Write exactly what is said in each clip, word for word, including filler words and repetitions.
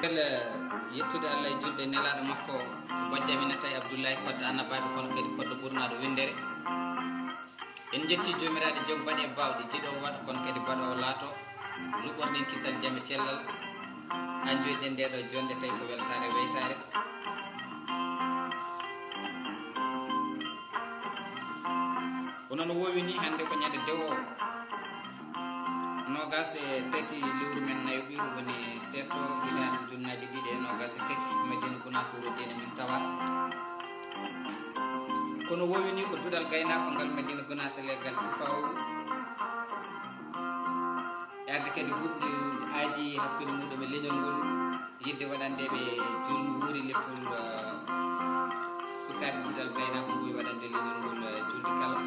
Kala yettude Allah e julde nelaaɗo makko, bojjaminata e Abdullahi Koddo Annabaaɓe, kono kadi Koddo ɓurnaaɗo winndere. En njetti joomiraaɗo joom baɗe baawɗe, jiɗo waɗa kono kadi baɗo laato. Luɓorɗen kisal jam e cellal, haa njoyɗen nde ɗo jonde tawi ko weltaare weytaare. Kono no woowi ni, hannde ko ñande dewo, noogas e tati lewru men nayo ɓiru, woni seeto hitaande ujunnaaji ɗiɗi e noogas e tati, Madina Gunaas wuro diine min tawa. Kono woowi ni ko duɗal gaynaako ngal Madina Gunaas e leggal Sifaw, e arde kadi huɓde aadi hakkunde muɗum e leñol ngol, yidde waɗande ɓe julmu wuuri lefol, eh, sukaaɓe duɗal gaynaako ngol waɗande leñol ngol, eh, julde kala.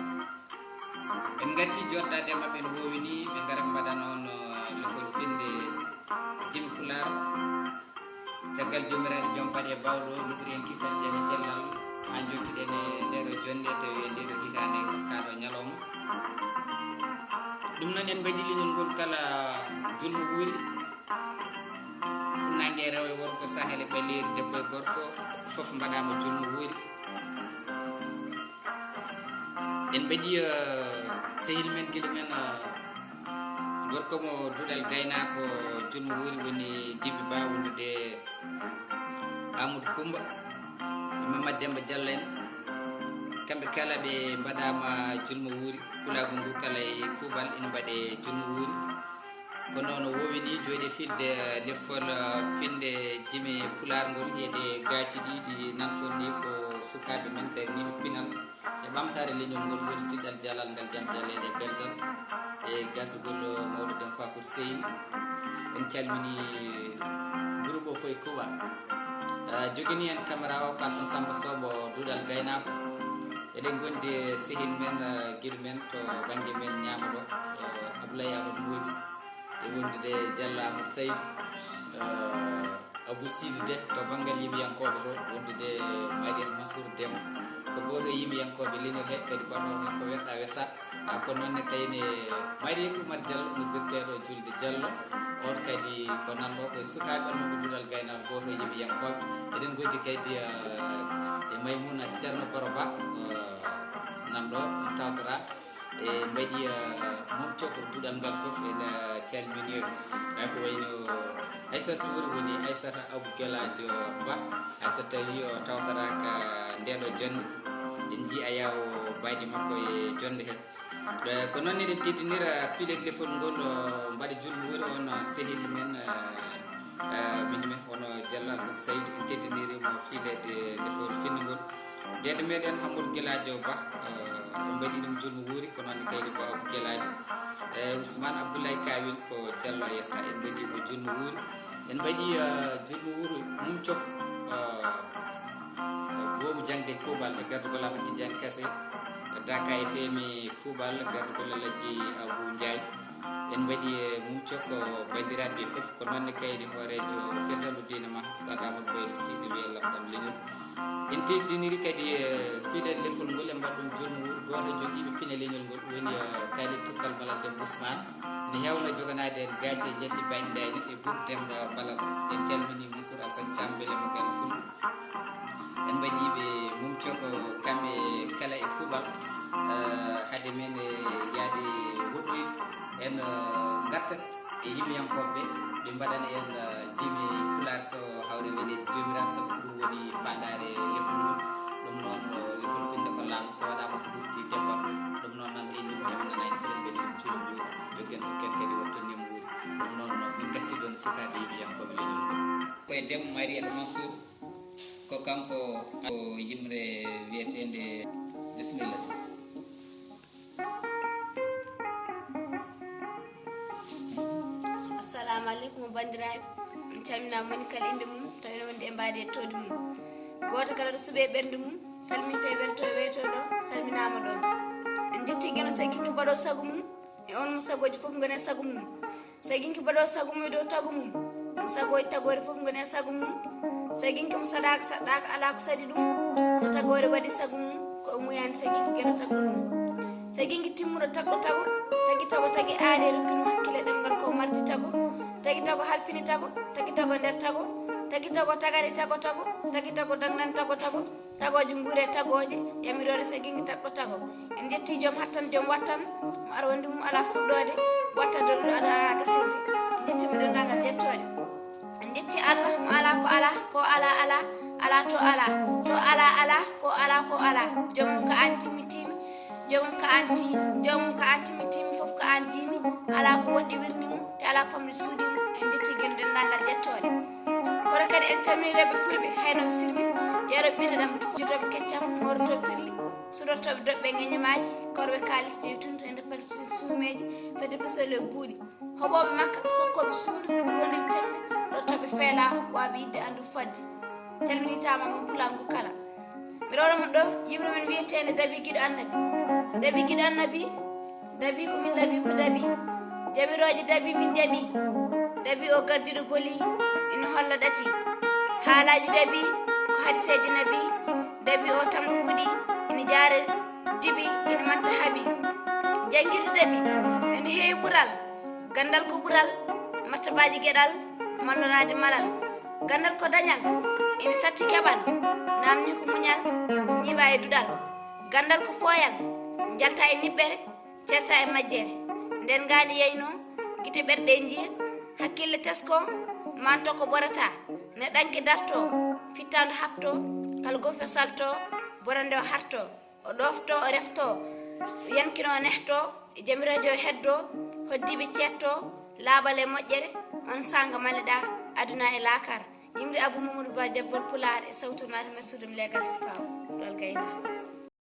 En ngarti joɗɗaade e maɓɓe no woowi ni, ɓe ngara ɓe mbaɗana on, eh, lefol finde jimi pulaar. Caggal joomiraaɗo joom baɗe baawɗo luɓri en kisal jam e cellal, haa njottiɗen e nde ɗo jonde, tawi e nde ɗo hitaande ko kaa ɗo ñalawma. Ɗum noon en mbaɗi leñol ngol kala julmu wuuri. Funnaange e rewo e worgo, sahel e ɓaleeri, debbo e gorko, fof mbaɗaama julmu wuuri. En mbaɗi, eh, sehil men, giɗo men, eh, gorko mo duɗal gaynaako julmu wuuri woni Jibi Ba, wondude Amadou Coumba e Mamad Demba Diallo en. Kamɓe kala ɓe mbaɗaama julmu wuuri, pulaagu ngu kala e kuuɓal ina mbaɗe julmu wuuri. Kono no woowi ni, jooɗi filde lefol, eh, finde jimi pulaar ngol, heede gaaci ɗi, ɗi nanton ni ko sukaaɓe men darniiɓe pinal e ɓamtaare leñol ngol, woni diɗal jalal ngal, jam jaleeɗe e beltal, e gardugol mawɗo Demmba Fakour Seyni. En calmini groupe o fof e kuuɓal. Eh, jogini en caméra o ko Alassane Samba Sow mo duɗal gaynaako. Eɗen ngondi e sehil men, eh, giɗo men to bannge men ñaamo ɗo, eh, Abdoulaye Amadou Mbodji, e wondude Diallo Amadou Saydou, eh, Abou Sidi Deh to banngal yimiyankooɓe to, wondude Mariam Mansour Deme. Ko gooto e yimiyankooɓe leñol he, kadi baɗoowo heen ko weɗɗa wesa. A, ko noon ne kayne Mariétou Oumar Diallo, noddirteeɗo Julde Diallo. On kadi ko nanɗo ko e sukaaɓe almuɓe duɗal gaynaako, gooto e yimiyankooɓe. Eɗen ngondi kadi, eh, e Maymouna Thierno Boroba, eh, nanɗo tawtora. E mbaɗi, eh, mum cokko duɗal ngal fof, en, eh, calmini ɓe. Ɓay ko wayno Aissata Touré woni Aissata Abou Geladio Ba. Aissata tawi o tawtoraka ndeɗo jonde. En nji a yawo baaji makko e jonde he. Eh, ko noon eɗen teddinira filet lefol ngol, o mbaɗa julmu wuuri on, eh, sehil men, eh, eh, min men, hono Diallo Alassane Saydou, en teddiniri mo filede lefol finni ngol. Deede meɗen Hammadou Geladio Ba, eh, o mbaɗi ɗum julmu wuuri, ko noon kaydi Ba Abou Geladio. Eh, Ousmane Abdoulaye Kawil ko Diallo yetta, en mbaɗi mo julmu wuuri. En mbaɗi, eh, julmu wuuri mum cok, eh, goomu jaŋde kuuɓal e gardugol Amadou Tidiane Kassé, Daka F M kuuɓal gardugol Alhaji Abou Ndiaye. En mbaɗi e mum cokko banndiraaɓe fof, ko noon ne kaydi hooreejo feddalu diine ma, Saad Amadou Baylo Sy, ne wiyee Lamɗam Leñol. En teddiniri kadi e fiɗel lefol ngol, e mbaɗɗum julmu wuuri, gooto e jogiiɓe pine leñol ngol, woni, eh, Khalid Tukkal Malal Demba Ousmane, ne heewno joganaade en gaaci e njeddi Baye Ndayni e Boub Demba Malal. En calminii Mansour Alassane Thiam, Belema Gal Fulɓe. En mbaɗii ɓe mum cokko kamɓe kala e kuuɓal, eh, hade men, eh, yaade woɗɗoyde. En, eh, ngartat e yimiyankooɓe ɓe, ɓe mbaɗana en, eh, jimi pulaar so hawre weleede joomiraaɗo, sabu ko ɗum woni faandaare lefol ngol. Ɗum noon, eh, lefol finndo ko laamu, so waɗaama ko ɓurti debbo. Ɗum noon nan en ni ko en nanaani, so en mbaɗii ɗum cuuɗi cuuɗi, yo gento ken kadi wattu nemu wuuri. Ɗum noon, min ngacci ɗoon sukaaɓe yimiyankooɓe leñol ngol. Ko e Deme Mariel Mansour. Ko kanko o yimre wiyeteende. Bisimilla. Assalamu aleykum, banndiraaɓe. On calminaama, moni kala innde mum, tawi no wondi e mbaadi e toodi mum. Gooto kala ɗo suɓe e ɓernde mum, salminte e welto e weyto ɗo, salminaama ɗo. En njetti Geno Saginki mbaɗo sago mum, e on mo sagooji fof ngoni e sago mum. Saginki mbaɗo sago mum e dow tago mum. Mo sagooji tagoore fof ngoni e sago mum. Saginki mo saɗaaka saɗɗaaka alaa ko saɗi ɗum. So tagoore waɗi sago mum, ko o muyaani Saginki Geno tagɗo ɗum. Saginki timmuɗo tagɗo tago, tagi tago, tagi aade, rokki ɗum hakkille ɗemngal ko o mardi tago. Tagi tago halfini tago, tagi tago nder tago, tagi tago tagari tago tago, tagi tago dangnan tago tago, tagooje nguure tagooje, yamiroore sagingi tagɗo tago. En njetti joom hattan, joom wattan, mo ara wondi mum alaa fuɗɗoode, watta donuɗo alaa gasirde. En njetti mo denndaangal jettooɗe. En njetti Allah, mo alaa ko alaa, ko alaa alaa, alaa to alaa, to alaa alaa, ko alaa ko alaa. Joomum ko aan timmi tiimi, joomum ko aan tii, joomum ko aan timmi tiimi, fof ko aan jiimi. Alaa ko woɗɗi wirni mum, te alaa ko famɗi suuɗi mum. En njetti geno denndaangal jettooɗe. Kono kadi en calmini rewɓe fulɓe, haynooɓe sirmi, yarooɓe ɓirɗam, jotooɓe keccam, moorotooɓe pirli, suɗortooɓe doɓɓe e ŋeñamaaji, korɓe kaalis, jewi tun, rende pal su-, suumeeji, fedde pesol e buuɗi. Hoɓooɓe makka, sokkooɓe suudu, rondiiɓe ceɗɗe, ɗottooɓe feelaa, waawɓe yiɗde anndu fodde. Calminiitaama mon pulaagu kala. Mi rewna mon ɗo yimre men wiyeteende Dabi giɗo Annabi. Dabi giɗo Annabi, Dabi ko min Dabi ko Dabi. Jamirooje Dabi min jaɓi. Dabi o gardiiɗo boli, ina holla ɗati. Haalaaji Dabi ko hadiseeji Nabi. Dabi o tamɗo kuɗi, ina jaare dibi, ina matta haɓi. Janngirde Dabi ene heewi ɓural. Ganndal ko ɓural, martabaaji geɗal, malloraade malal. Ganndal ko dañal, ene satti keɓal, naamni ko muñal, ñiiɓa e duɗal. Ganndal ko pooyal, njalta e niɓɓere, certa e majjere. Nden ngaandi yaynoo, gite ɓerɗe njiya, hakkille teskoo, manto ko ɓorata, neɗɗanke dartoo, fittaandu haɓtoo, kala gofe saltoo, borande o hartoo, o ɗoftoo, o reftoo, yankinoo, nehtoo, e jamiraajo o heddoo, hoddiiɓe ceettoo, laaɓal e moƴƴere, on saanga maleɗaa, aduna e laakara. Yimre Abou Mamadou Ba Jabbol Pulaar e sawtu Matam e suudam leegal sifaaw, ɗuɗal gaynaaɓe.